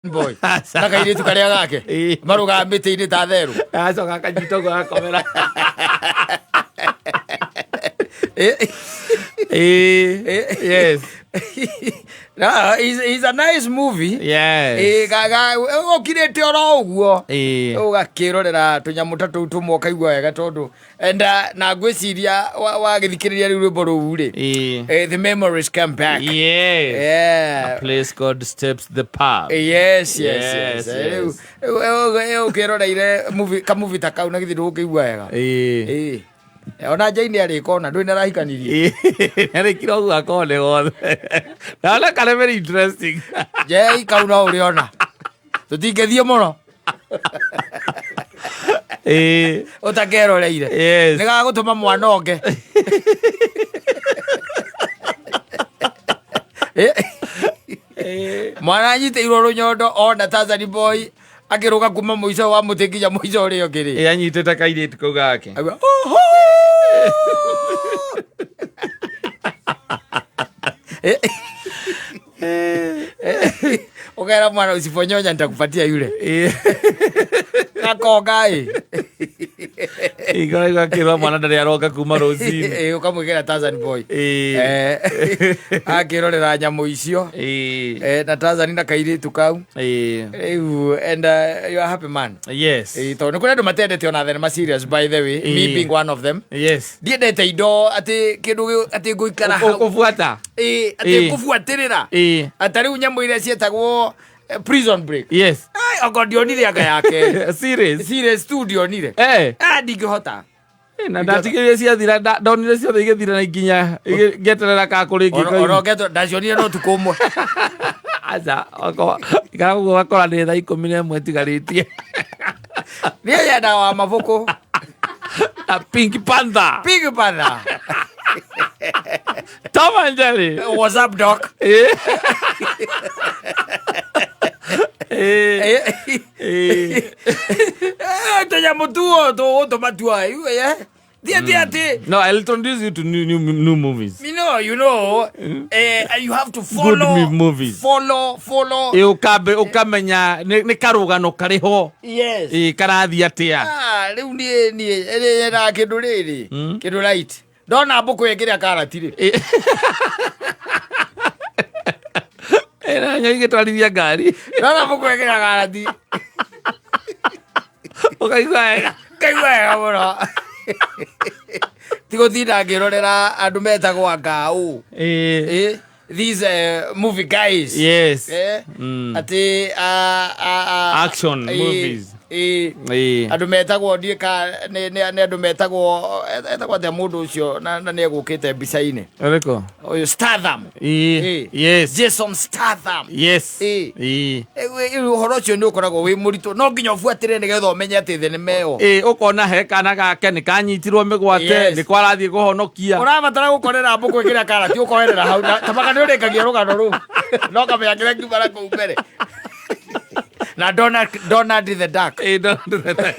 Boy na kairĩtu karĩa gake Ĩĩ. marũgaga mĩtĩ-inĩ ta therũ. Acoka akanyita ũguo agakomera. Ĩĩ. Yes. No, it's a nice movie. Yes. Ĩĩ, ũkirĩte oro ũguo. Ĩĩ. Ũgakĩrorera tũnyamũ ta tũu tũmwe ũkaigua wega tondũ and na ngwĩciria wagĩthikĩrĩria rĩu rwĩmbo rũu rĩ, Ĩĩ. The memories come back. Yes. Yeah. A place called Steps the Pub. Yes. Yes, Rĩu yes. rĩu ũkĩroreire movie kamuvi ta kau na githĩ ndũgũkĩigua wega? Ĩĩ. Ĩĩ. Ona Jane arĩ kona ndũĩ nĩ arahikanirie. Arĩkire ũguo akone gothe. Ndona karĩ very interesting. Jei kau no ũrĩona. Tũtingĩthiĩ mũno. Ĩĩ. Ũtakeroreire. Yes. Nĩ gagũtũma mwana onge. Mwana anyitĩirwo rũnyondo ona Tanzania boy akĩrũga kuma mũico wa mũtĩ nginya mũico ũrĩa ũngĩ rĩ. Ĩĩ, anyitĩte kairĩtu kau gake. Auga, "Oho!" Ũkera mwana usiponyonya nitakupatia yule. Gakonga ĩ. Igora akĩrwo mwana ndarĩ aroka kuma rũcinĩ. Ĩ, ũkamwĩkĩra Tarzan boy. Ĩĩ. Akĩrorera nyamũ icio. Ĩĩ. Na Tarzan na kairĩtu kau. Ĩĩ. Rĩu and you are a happy man. Yes. Ĩ, tondũ nĩ kũrĩ andũ matendete ona thenema serious, by the way, me Ĩĩ. being one of them. Yes. Ndiendete indo atĩ kĩndũ atĩ ngũikara hau. Ũkũbuata. Ĩ, atĩ Ĩĩ. ngũbuatĩrĩra. Ĩĩ. Ata rĩu nyamũ iria ciĩtagwo Prison Break. Yes. Ai, okorwo ndionire anga yake. Serious. Serious tu ndionire. Eh. Ah, ndingĩhota. Na ndatigĩrire ciathira, ndonire ciothe igĩthira na nginya ngĩeterera ka kũrĩ ingĩ. Ona ũngetwo ndacionire no tukũ ũmwe. Aca, ikara ũguo ũgakora nĩ thaa 11 ĩtigarĩtie. Niĩ nyendaga wa mabuku. Na Pink Panther. Pink Panther. Tom and Jerry. What's up, doc? Eh. Eh. Eh. Tũnyamũ tuo tũgũtũma tuoe. Thiĩ thiĩ atĩ. No, I'll introduce you to new movies. You have to follow, Good movies. Follow, follow. Ĩ, ũkambe ũkamenya nĩ karũgano karĩ ho. Yes. Ĩ, karathiĩ atĩa. Ah, rĩu niĩ nyendaga kĩndũ rĩrĩ. Kĩndũ right. Ndona mbũkũ ĩngĩrĩa karati rĩ. Ĩ, na nyoni igĩtwarithia ngari. Ndona mbũkũ ĩngĩrĩa karati. Ũkaigua wega. Kaigua wega mũno. Ti gũtinda ngĩrorera andũ metagwo angaũ. Ĩ. These movie guys. Yes. Atĩ Action movies. Andũ metagwo ndiĩ ka nĩ andũ metagwo etagwo atĩa mũndũ ũcio na nĩ egũkĩte mbica-inĩ. Ũrĩkũ? Ũyũ Statham. Ĩ. Yes. Jason Statham. Yes. Ĩ. Ĩ. Ũhoro ũcio nĩ ũkoragwo wĩ mũritũ, no nginya ũbuatĩrĩre nĩgetha ũmenye atĩ thenema ĩyo. Ĩ, ũkona he kana gake nĩ kanyitirwo mĩgwate, Yes. nĩ kwarathiĩ kũhonokia. Ũrabatara gũkorera mbũkũ ĩkĩrĩa karati ũkoerera hau na tabaka nĩ ũrĩkagia rũgano rũu no kamenya kĩrĩa kiuma na kũu mbere na Donald the Duck. Ĩ, Donald the Duck.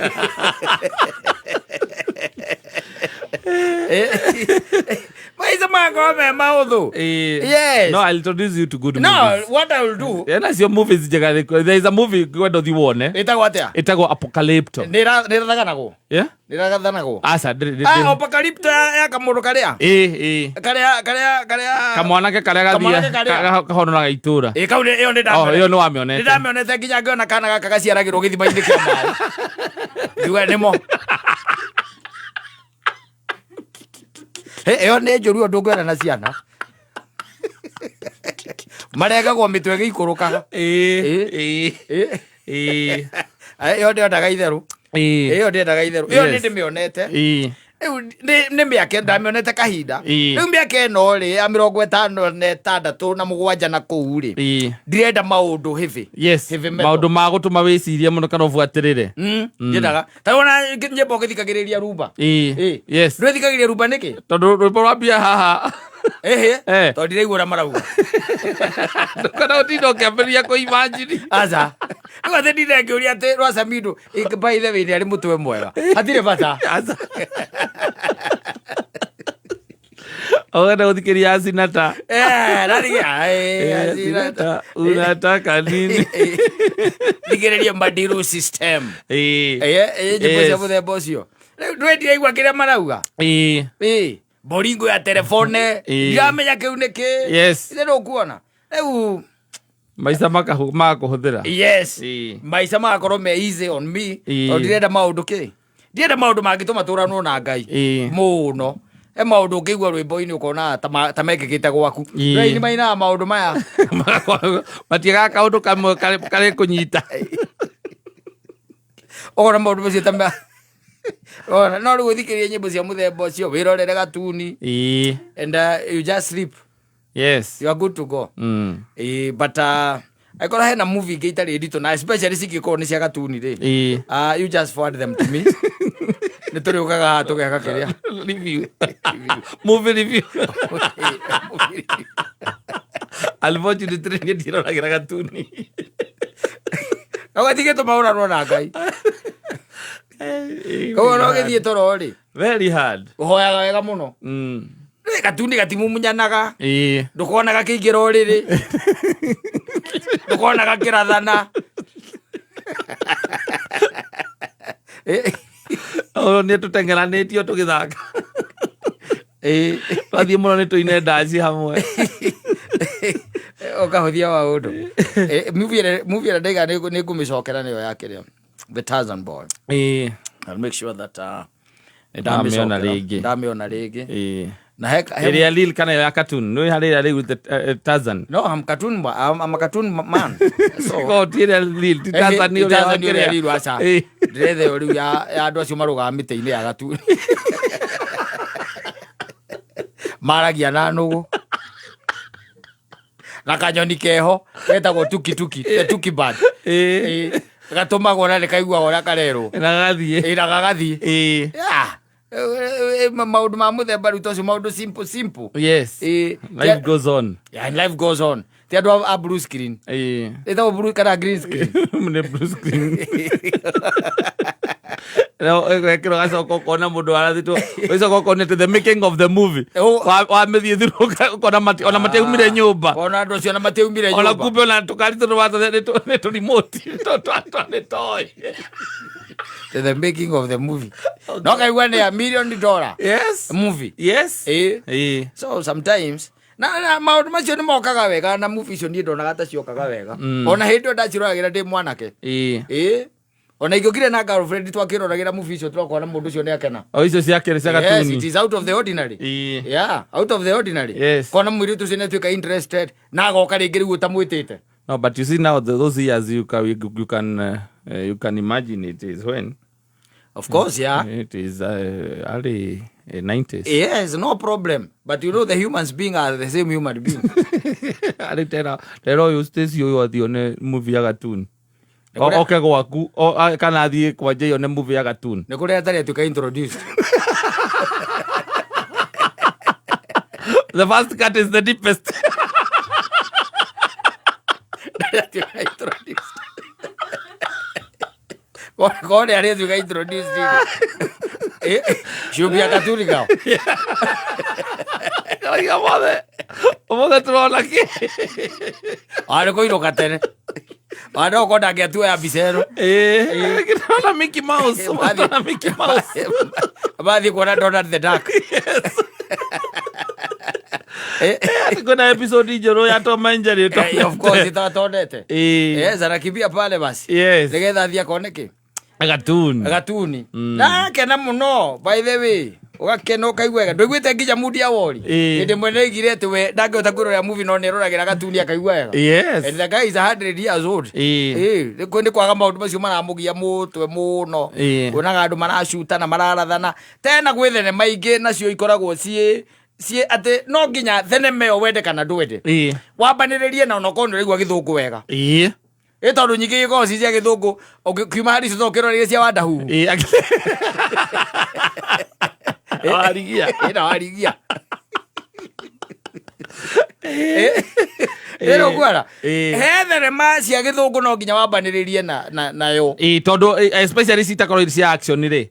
Maica makorwo me maũthũ. Ĩ. Yes. No, I'll introduce you to good No, movies. what I will do. Ena cio movies njega there is a movie kwenda ũthiĩ wone. Ĩtagwo atĩa? Ĩtagwo Apocalypto. Nĩ ĩrathaganagwo? Yeah? Nĩ ĩrathanagwo? Aca, ndĩrĩ. Ah, Apocalypto ya kamũndũ karĩa? Ĩ, ĩ. Karĩa karĩa karĩa Kamwanake karĩa Kamwanake gathia karĩa. kahonoraga itũra. Ĩ, kau ĩyo nĩ Oh, ĩyo ndamĩonete. nĩ wamĩonete. Nĩ ndamĩonete nginya ngĩona kana gaka gaciaragĩrwo gĩthima-inĩ kĩa maĩ. Ngiuga nĩmo. Ĩyo nĩ njũru ũndũ ngwenda na ciana. Marengagwo mĩtwe ĩgĩikũrũkaga. Ĩ, Ĩ. ĩ, ĩ. Ĩyo ndĩendaga itherũ. Ĩ. Ĩyo ndĩendaga itherũ. Ĩyo nĩ Yes. ndĩmĩonete. Ĩ. Rĩu nĩ mĩaka ndamĩonete kahinda. Ĩ. Rĩu mĩaka ĩno rĩ ya 57 na 7 na kũu rĩ. Ĩ. Ndirenda maũndũ heavy. Yes. Heavy metal. Maũndũ ma gũtũma wĩcirie mũno kana ũbuatĩrĩre. Ndiendaga. Ta wona nyĩmbo ũgĩthikagĩrĩria rumba. Ĩ. Ĩ. Yes. Ndũrĩthikagĩrĩria rumba nĩkĩ? Tondũ rwĩmbo rwambia haha. Ĩhĩ. Eh. Tondũ ndiraigua ũrĩa marauga. Kana ũtinda ũkĩambĩrĩria kũ-imagine. Aca. Rĩu atĩ ndinde ngĩũria atĩ rwa Samido by the way nĩ arĩ mũtwe mwega. Hatirĩ bata. Aca. Ũgenda gũthikĩria Asinata. Eh, narigia, eh, Eh, Asinata. Asinata, unataka nini? Thikĩrĩrie Madiru System. Ĩĩ. Eh, eh, nyĩmbo cia Yes. mũthemba ũcio. Rĩu ndwendire igua kĩrĩa marauga. Ĩĩ. Ĩĩ, boringo ya telefone. Ĩĩ. Ndiramenya kĩu nĩ kĩ. Yes. Ithe ndũkuona. Rĩu Maica magakũhũthĩra. yes. Ĩĩ. Maica magakorwo me easy on me. Ĩĩ. Tondũ ndirenda maũndũ kĩ. Ndirenda maũndũ mangĩtũma tũranwo na Ngai. Ĩĩ. Mũno. He maũndũ ũngĩigua rwĩmbo-inĩ ũkona ta mekĩkĩte gwaku. Ĩĩ. Rĩu mainaga maũndũ maya. Matiagaga kaũndũ kamwe karĩ kũnyita. Ũkona maũndũ macio ta Ona, no rĩu ũthikĩrĩrie nyĩmbo cia mũthemba ũcio wĩrorere gatuni Ĩĩ. and you just sleep. Yes. You are good to go. Ĩĩ, but angĩkorwo hena movie ingĩ itarĩ nditũ na especially cingĩkorwo nĩ cia gatuni rĩ, Ĩĩ. You just forward them to me. Nĩ tũrĩũkaga haha tũgeka kĩrĩa. Review. Movie review. Unfortunately niĩ ndiroragĩra gatuni. No gatigĩtũma ũranwo na Ngai. Koguo no gĩthiĩ toro rĩ, Very hard. ũhoyaga wega mũno. Rĩ, gatuni gatimumunyanaga. Ĩĩ. Ndũkonaga kĩingĩra ũrĩrĩ. Ndũkonaga kĩrathana. Ĩ, O nĩ tũteng'eranĩtio tũgĩthaka. ĩ. Twathiĩ mũno nĩ tũine ndaci hamwe. Ũkahũthia maũndũ. Movie ĩrĩa ndaiga nĩ ngũmĩcokera nĩyo ya kĩrĩa, The Tarzan Boy. Ĩĩ. I'll make sure that nĩ Ndamĩona ndamĩcokera. rĩngĩ. Ndamĩona rĩngĩ. Ĩĩ. Na he, Ĩrĩa real kana ya cartoon? Nĩ harĩ ĩrĩa rĩu Tarzan. No, I'm cartoon I'm a cartoon man. So Ko ti ĩrĩa real, ti Tarzan ũrĩa wa Tarzan ũrĩa kĩrĩa. real aca. Ĩĩ. Ndĩretha ĩyo rĩu ya andũ acio marũgaga mĩtĩ-inĩ ya gatuni. Maragia na nũgũ. Na kanyoni keho getagwo tuki tuki, the tuki bird. Ĩĩ. Ĩĩ. Gatũmagwo na nĩ kaiguaga ũrĩa karerwo. Na gagathiĩ. Ĩĩ, na gagathiĩ. Ĩĩ. Yeah. Maũndũ ma mũthemba rĩu tocio maũndũ simple simple. Yes. Ĩĩ. Life goes on. Yeah, and life goes on. Ti andũ a blue screen. Ĩĩ. Ĩtagwo blue kana green screen. Nĩ blue screen. No, ĩgekĩrwo gacoka ũkona mũndũ warathitwo ũgĩcoka ũkona atĩ the making of the movie. Oh. Wamĩthiĩ through ũkona ona matiaumire nyũmba. Ona andũ acio ona matiaumire Ona nyũmba. kumbe ona tũkari tũtũ nĩ tũrimoti nĩ toy. The making of the movie. No kaigua nĩ a million dollar Yes. movie. Yes. Ĩĩ. Ĩĩ. So sometimes na maũndũ macio nĩ mokaga wega na movie icio niĩ ndonaga ta ciokaga wega. Ona hĩndĩ ĩyo ndaciroragĩra ndĩ mwanake. Ĩĩ. Ĩĩ. Ona ingĩokire na girlfriend twakĩroragĩra movie icio tũrakora mũndũ ũcio nĩ akena. O icio cia kĩrĩ cia Yes, gatuni. it is out of the ordinary. Ĩĩ. Yeah, out of the ordinary. Yes. Kona mũirĩtu ũcio nĩ atuĩka interested na agoka rĩngĩ rĩu ũtamwĩtĩte. No, but you see now those years you can imagine it is when Of course, yeah. it is early 90s. Yes, no problem. But you know the humans being are the same human being. Arĩ tera ũyũ Stacy ũyũ athiĩ one movie ya cartoon. Nĩ Oke gwaku kana athiĩ kwa Jay one movie ya cartoon. Nĩ kũrĩa atarĩ atuĩka introduced. The first cut is the deepest. Ndarĩ atuĩka introduced. Kore arĩ atuĩka introduced. Should be a cartoon girl. Oiga mothe. Ũmũthĩ tũrona kĩ? Arĩ kũinũka tene. Ona okorwo ndangĩatuoya mbica ĩno. Ĩĩ. Tũrona Mickey Mouse. Tũrona Mickey Mouse. Mathiĩ kuona Donald the Duck. Atĩ kwĩna episode njerũ ya Tom and Jerry. Of course itatonete. Ĩĩ. Yes, anakimbia pale basi. Yes. Nĩgetha athiĩ akone kĩ? Cartoon. Gatuni. Ndakena mũno by the way. Ũgakena ũkaigua wega. Ndũiguĩte nginya Mudi Awori. Ĩĩ. Hĩndĩ ĩmwe nĩaigire atĩ we ndangĩhota kwĩrorera movie no nĩeroragĩra gatuni akaigua wega. Yes. And the guy is 100 years old. Ĩĩ. Ĩĩ, nĩ kwaga maũndũ macio maramũgia mũtwe mũno. Ĩĩ. Wonaga andũ maracutana mararathana. Tena gwĩ thenema ingĩ nacio ikoragwo ciĩ atĩ no nginya thenema ĩyo wende kana ndwende. Ĩĩ. Wambanĩrĩrie na onokorwo nĩ ũraigua gĩthũngũ wega. Ĩĩ. Ĩ tondũ nyingĩ ikoragwo ci cia gĩthũngũ ũkiuma harĩ icio no ũkĩroreire cia Wandahuhu. Ĩĩ. Warigia. Ĩ na warigia. Rĩrĩ ũguara Ĩĩ. he thenema cia gĩthũngũ no nginya wambanĩrĩrie nayo. Ĩĩ, tondũ especially ici itakorwo irĩ cia action rĩ,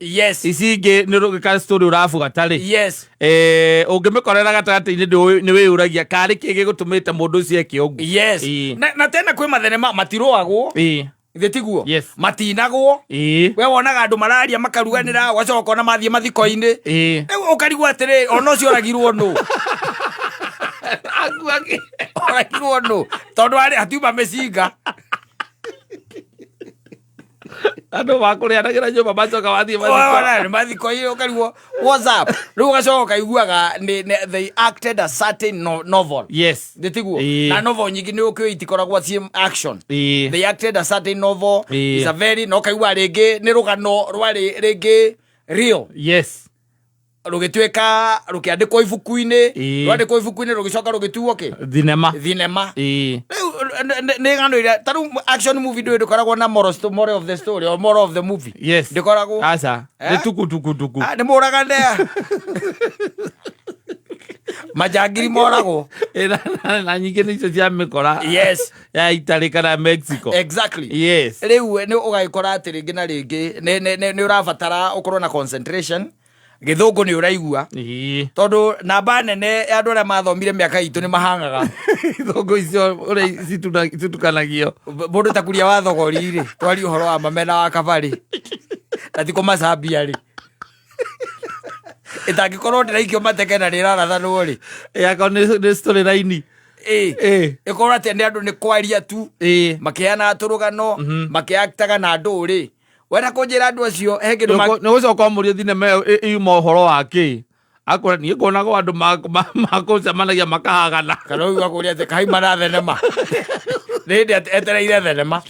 ici ingĩ nĩ rũgĩka story ũrabuata rĩ, ũngĩmĩkorera gatagatĩ-inĩ nĩ wĩyũragia karĩ kĩ gĩgũtũmĩte mũndũ ũcio eke ũguo. Na tena kwĩ mathenema matirũagwo. Githĩ tiguo? Yes. Matinagwo. We wonaga andũ mararia makaruganĩra, ũgacoka ũkona mathiĩ mathiko-inĩ. Rĩu ũkarigwo atĩrĩ, ona ũcio oragirwo nũ? Akua kĩ? Oragirwo nũ? Tondũ arĩ hatiuma mĩcinga. Andũ makũrĩanagĩra nyũmba macoka wathiĩ mathiko. Wona nĩ mathiko-inĩ ũkarigwo what's up. Rĩu ũgacoka ũkaiguaga they acted a certain novel. Nĩ tiguo? Na novel nyingĩ nĩ ũkĩũĩ itikoragwo ciĩ action. They acted a certain novel. It's a very, na ũkaigua rĩngĩ nĩ rũgano rwarĩ rĩngĩ real. Rũgĩtuĩka rũkĩandĩkwo ibuku-inĩ. Rwandĩkwo ibuku-inĩ rũgĩcoka rũgĩtuo kĩ? Thinema. Thinema. Rĩu nĩ ng'ano iria ta rĩu action movie ndũĩ ndũkoragwo na moral of the story or moral of the movie. Ndĩkoragwo. Aca. Eh? Nĩ tuku tuku tuku. Ah, nĩ mũragane. Majangiri moragwo. Na nyingĩ nĩ icio cia mĩkora. Ya Italy kana Mexico. Rĩu nĩ ũgagĩkora atĩ rĩngĩ na rĩngĩ nĩ ũrabatara ũkorwo na concentration. Gĩthũngũ nĩ ũraigua. Tondũ namba nene ya andũ arĩa mathomire mĩaka itũ nĩ mahangaga. Ithũngũ icio ũrĩa citukanagio. Mũndũ ta kuria wa thogori rĩ, twarie ũhoro wa mamena wa kabarĩ. Na ti kũmacambia rĩ. Ĩtangĩkorwo ndĩraikio mateke na rĩrarathanwo rĩ. Akorwo nĩ story line. Ĩkorwo atĩ nĩ andũ nĩ kwaria tu. Makĩheanaga tũrũgano, makĩaktaga na andũ rĩ. Wenda kũnjĩra andũ acio he kĩndũ Nĩ gũcoka ũmũrie thinema ĩyo yuma ũhoro wa kĩ? Akwĩra niĩ nguonaga andũ makũcemanagia makahagana. Kana ũguo akũria atĩ kaima na thenema. Nĩ hĩndĩ etereire thenema.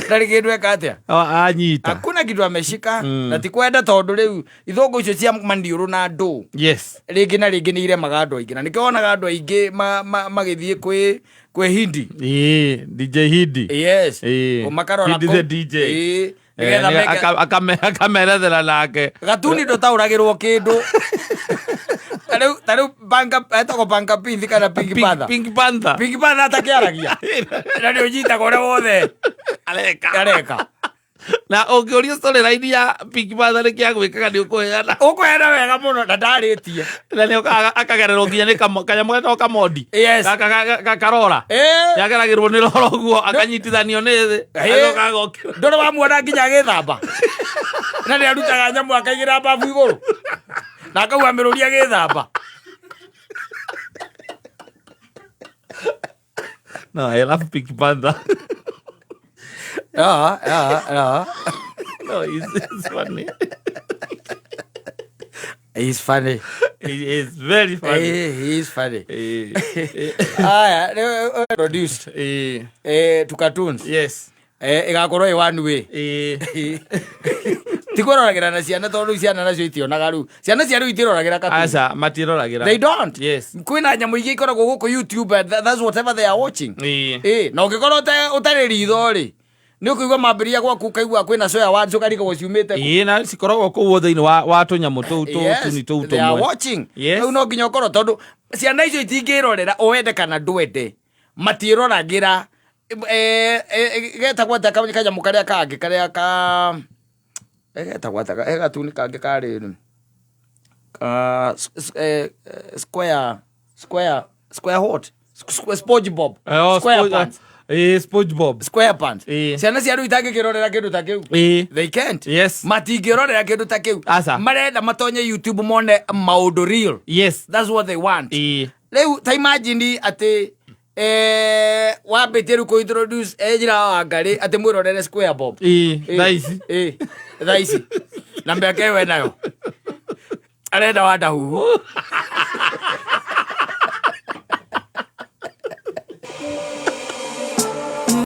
Ndarĩ kĩndũ eka atĩa? Anyita. Hakuna kitu ameshika. Na ti kwenda tondũ rĩu ithũngũ icio cia maniũrũ na andũ. Rĩngĩ na rĩngĩ nĩ iremaga andũ aingĩ. Na nĩkĩo wonaga andũ aingĩ magĩthiĩ kwĩ Hindi. DJ Hindi. Makarora Hindi the DJ. Nĩgetha meke Akamerethera nake. Gatuni ndũtaũragĩrwo kĩndũ. Ta rĩu Banga, etagwo Banga Pink kana Pink Panther. Pink Panther. Pink Panther atakĩaragia. Na nĩ ũnyitaga ũrĩa wothe areka. Areka. Na ũngĩũrio story line ya Pink Panther nĩ kĩa gwĩkaga nĩ ũkũheana. Ũkũheana wega mũno na ndarĩtie. Na nĩ akagererwo nginya nĩ kanyamũ getagwo kamondi. Gaka karora. Yageragĩrwo nĩ rora ũguo akanyitithanio nĩ thĩ. Agacoka agokĩra. Ndũrĩ wamuona nginya agĩthamba. Na nĩ arutaga nyamũ akaigĩra mbabu igũrũ. Na akaua mĩrũri agĩthamba. No, I love Pink Panther. No, it's funny. He's funny. He is very funny. He is funny. Aya, introduced. To cartoons. Ĩgakorwo ĩ one way. Ti kwĩroragĩra na ciana tondũ rĩu ciana nacio itionaga rĩu. Ciana cia rĩu itiroragĩra cartoons. Aca, matiroragĩra. They don't. Kwĩna nyamũ ingĩ ikoragwo gũkũ YouTube and that's whatever they are watching. Na ũngĩkorwo ũtarĩ ritho rĩ, nĩ ũkũigua mambĩrĩria gwaku ũkaigua kwĩna swear words ũkarigwo ciumĩte kũ. Na cikoragwo kũu thĩinĩ wa tũnyamũ tũu tũtuni tũu They are tũmwe. watching. Rĩu no nginya ũkorwo tondũ ciana icio itingĩrorera ũwende kana ndwende. Matiĩroragĩra. Getagwo atĩa kanyamũ karĩa kangĩ karĩa ka getagwo atĩa he gatuni kangĩ karĩ ka square, square, square what? SpongeBob. Square pants. SpongeBob. Square pants. Ciana cia rĩu itangĩkĩrorera kĩndũ ta kĩu. They can't. Matingĩrorera kĩndũ ta kĩu. Aca. Marenda matonye YouTube mone maũndũ real. That's what they want. Rĩu ta imagine atĩ wambĩtie rĩu kũ introduce njĩra wa Ngarĩ atĩ mwĩrorere Square Bob. Thaa ici. Thaa ici. Na mĩaka ĩyo enayo. Arenda wa ndahuhu.